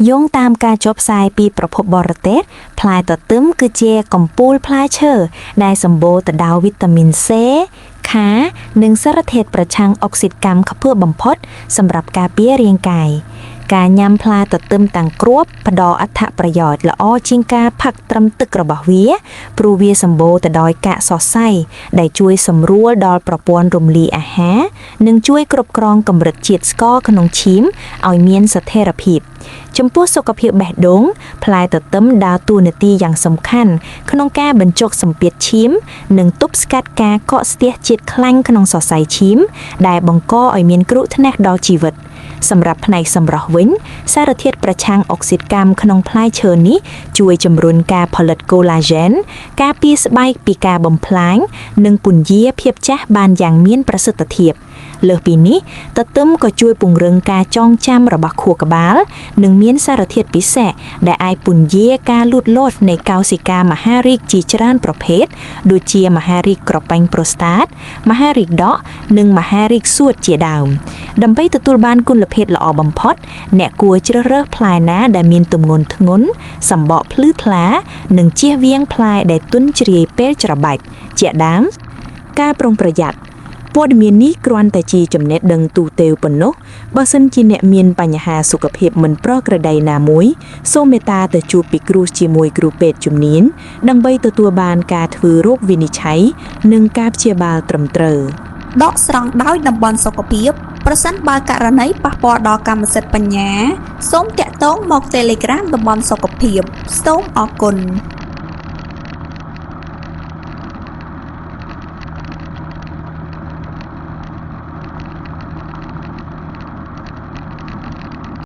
យោងតាមការចុះផ្សាយពីប្រភពបរទេសផ្លែទទឹមគឺជាកំពូលផ្លែឈើដែលសម្បូរទៅដោយវីតាមីន C ខា និងសារធាតុប្រឆាំងអុកស៊ីតកម្មខ្ពស់បំផុតសម្រាប់ការពាររាងកាយការញ៉ាំផ្លែទទឹមទាំងគ្រាប់ផ្ដល់អត្ថប្រយោជន៍ល្អជាងការផឹកត្រឹមទឹករបស់វាព្រោះវាសម្បូរទៅដោយកាកសរសៃដែលជួយសម្រួលដល់ប្រព័ន្ធរំលាយអាហារនិងជួយគ្រប់គ្រងកម្រិតជាតិស្ករក្នុងឈាមឲ្យមានស្ថិរភាពចំពោះសុខភាពបេះដូងផ្លែទទឹមដើរតួនាទីយ៉ាងសំខាន់ក្នុងការបញ្ចុះសម្ពាធឈាមនិងទប់ស្កាត់ការកកស្ទះជាតិខ្លាញ់ក្នុងសរសៃឈាមដែលបង្កឲ្យមានគ្រោះថ្នាក់ដល់ជីវិតសម្រាប់ផ្នែកសម្រស់វិញសារធាតុប្រឆាំងអុកស៊ីតកម្មក្នុងផ្លែឈើនេះជួយជំរុញការផលិតកូឡាហ្សែនការពារស្បែកពីការបំផ្លាញនិងពន្យាភាពចាស់បានយ៉ាងមានប្រសិទ្ធភាពលើសពីនេះទទឹមក៏ជួយពង្រឹងការចងចាំរបស់ខួរក្បាលនិងមានសារធាតុពិសេសដែលអាចពន្យាការលូតលាស់នៃកោសិកាមហារីកជាច្រើនប្រភេទដូចជាមហារីកក្រប៉ែងប្រូស្តាតមហារីកដក់និងមហារីកសួតជាដើមដើម្បីទទួលបានគុណភាពល្អបំផុតអ្នកគួរជ្រើសរើសផ្លែណាដែលមានទម្ងន់ធ្ងន់សម្បកភ្លឺថ្លានិងជៀសវាងផ្លែដែលទន់ជ្រាយពេលច្របាច់ជាដើមការប្រុងប្រយ័ត្នព័ត៌មាននេះគ្រាន់តែជាចំណេះដឹងទូទៅប៉ុណ្ណោះបើសិនជាអ្នកមានបញ្ហាសុខភាពមិនប្រក្រតីណាមួយសូមមេត្តាទៅជួបពិគ្រោះជាមួយគ្រូពេទ្យជំនាញដើម្បីទទួលបានការធ្វើរោគវិនិច្ឆ័យនិងការព្យាបាលត្រឹមត្រូវ ដកស្រង់ដោយតំបន់សុខភាពប្រសិនបើករណីប៉ះពាល់ដល់កម្មសិទ្ធិបញ្ញាសូមតាក់ទងមក Telegram តំបន់សុខភាពសូមអរគុណ។